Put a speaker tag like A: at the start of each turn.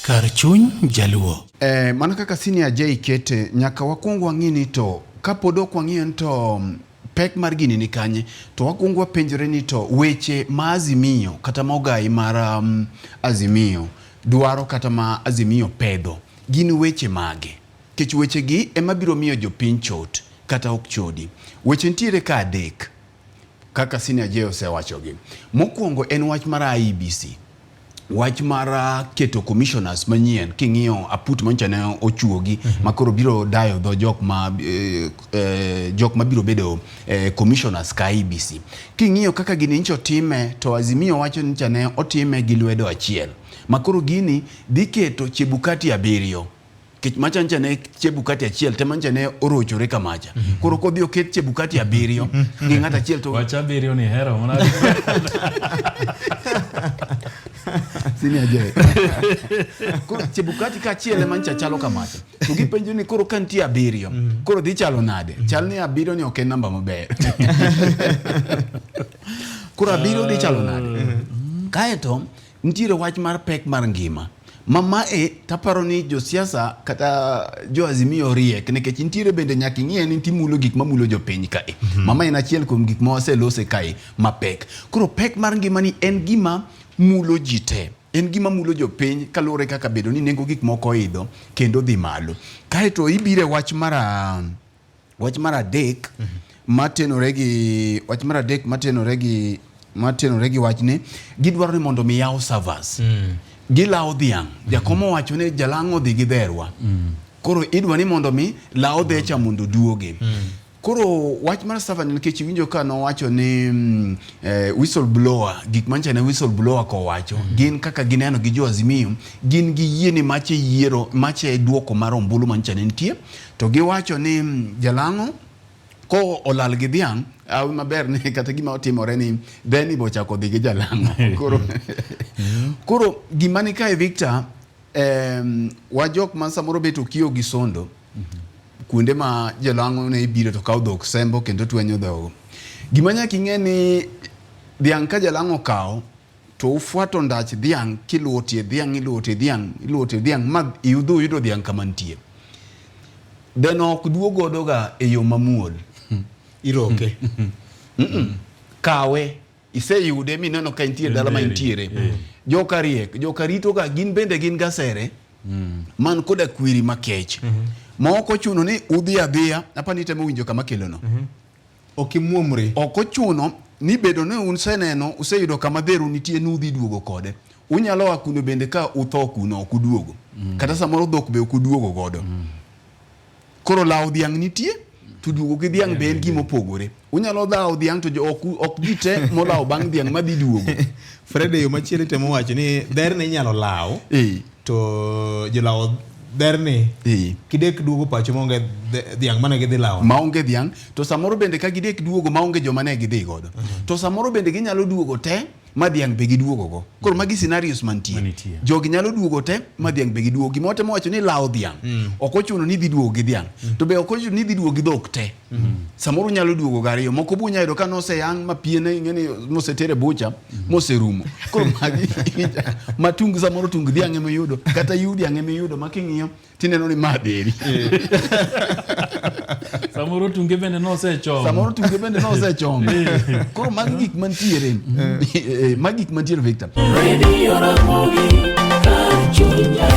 A: Kar chuny Jaluo.
B: Eh, mana kaka Senior J kete, nyaka wakwong wang'i ni to kapod ok wang'iyo ni to pek mar gini ni kanye, to wakwong wapenjore ni to weche ma Azimio kata ma ogai mar Azimio dwaro kata ma Azimio pedho gin weche mage? Nikech wechegi ema biro miyo jopiny chot kata ok chodi. Weche nitiere ka adek kaka Senior J osewachogi. Mokwongo en wach mar IEBC. Wach mar keto commissioners manyien king'iyo aput manyocha ne ochuogi ma koro biro dayo dho jok ma jok mabiro bedo commissioners ka IEBC. King'iyo kaka gini nyocha otime to Azimio wacho ni nyocha ne otime gi lwedo achiel. Ma koro gini dhi keto Chebukati abiriyo. Nikech macha nyocha ne Chebukati achiel tema nyocha ne orochore kamacha. Koro kodhi oket Chebukati abiriyo gi ng'at achiel to
C: Wach abiriyo ni hero mana.
B: Senior J. Koro Chebukati ka achiel ema nyocha chalo kamacha. To gipenjo ni koro ka nitie abiriyo, koro dhi chalo nade? Chal ni abiriyo ni ok en namba maber. Koro abiriyo dhi chalo nade? Kaeto nitiere wach mar pek mar ngima. Ma mae taparo ni josiasa kata jo Azimio riek nikech nitiere bende nyaka ing'iye ni timulo gik mamulo jopiny kae. Ma ma en achiel kuom gik ma waselose kae mapek. Koro pek mar ngima ni en gima mulo ji te. En gima mulo jopiny kaluwore kaka bedo ni nengo gik moko oidho kendo dhi malo. Kaeto ibire wach mar wach mar adek matenore gi wach mar adek matenore gi matenore gi wachni gidwaro ni mondo mi yaw servers. Gilawo dhiang'. Jakom owacho ni jalang'o odhi gi dherwa. Koro idwa ni mondo mi law dhecha mondo oduogi. Koro wach mar server ni nikech iwinjo ka nowacho ni whistle blower, gik manyicha ne whistle blower kowacho, gin kaka gineno gi jo Azimio, gin gi yie ni mache yiero, mache duoko mar ombulu manyicha ne nitie. To giwacho ni jalang'o ko olal gi dhiang', awi maber ni kata gima otimore ni dheni bochako dhi gi jalang'o. Koro, koro gima ni kae Victor, wa jok ma samoro bet okiyo gi sondo, kuonde ma jalang'o ne biro to kawo dhok sembo kendo twenyo dhogo. Gima nyaka ing'e ni dhiang' ka jalang'o okawo to ufuato ndach dhiang' kiluwo tie dhiang', iluwo tie dhiang', iluwo tie dhiang' ma idhi uyudo dhiang' kama nitie. Dheno ok duog godo ga e yo mamuol.
D: Iroke.
B: Kawe. Iseyude mineno ka entie dala ma entiere. Joka riek, joka rito ga gin bende gin gasere man koda kwiri makech. Ma ok ochuno ni udhi adhiya, apa ni itemo winjo kama kelono.
D: Ok imuomri.
B: Ok ochuno ni bedo ni useneno, useyudo kama dheru nitie ni udhi duogo kode. Unyalo a kuno bende ka utho kuno ok uduogo. Kata samoro dhok be ok uduogo godo. Koro lawo dhiang' nitie, to duogo gi dhiang' be en gima opogore. Unyalo dhawo dhiang' to ok ji te molawo bang' dhiang' madhi duogo.
D: Fred e yo machielo itemo wacho ni dherni inyalo law, to jolawo dherni kidek duogo pacho maonge dhiang' mane gidhi lawo.
B: Maonge dhiang', to samoro bende ka gidek duogo maonge joma ne gidhi godo. To samoro bende ginyalo duogo te ma dhiang' be giduogo go. Koro magi scenarios mantie.
C: Manitie.
B: Jogi nyalo duogo te ma dhiang' be giduogo. Gima watemo wacho ni lawo dhiang'. Ok ochuno ni idhi duogo gi dhiang'. To be ok ochuno ni idhi duogo gi dhok te. Samoro unyalo duogo gariyo. Moko be unyalo yudo ka noseyang' ma piene ing'e ni moseter e bucha moserumo. Koro magi ma tung samoro tung dhiang' ema iyudo kata yiw dhiang' ema iyudo ma king'iyo tineno ni ma dheri.
C: Samoro tunge bende nosechom.
B: Samoro tunge bende nosechom. Koro magi gik mantiere. Magi gik mantiere Victor.
A: Radio Ramogi, kar chuny.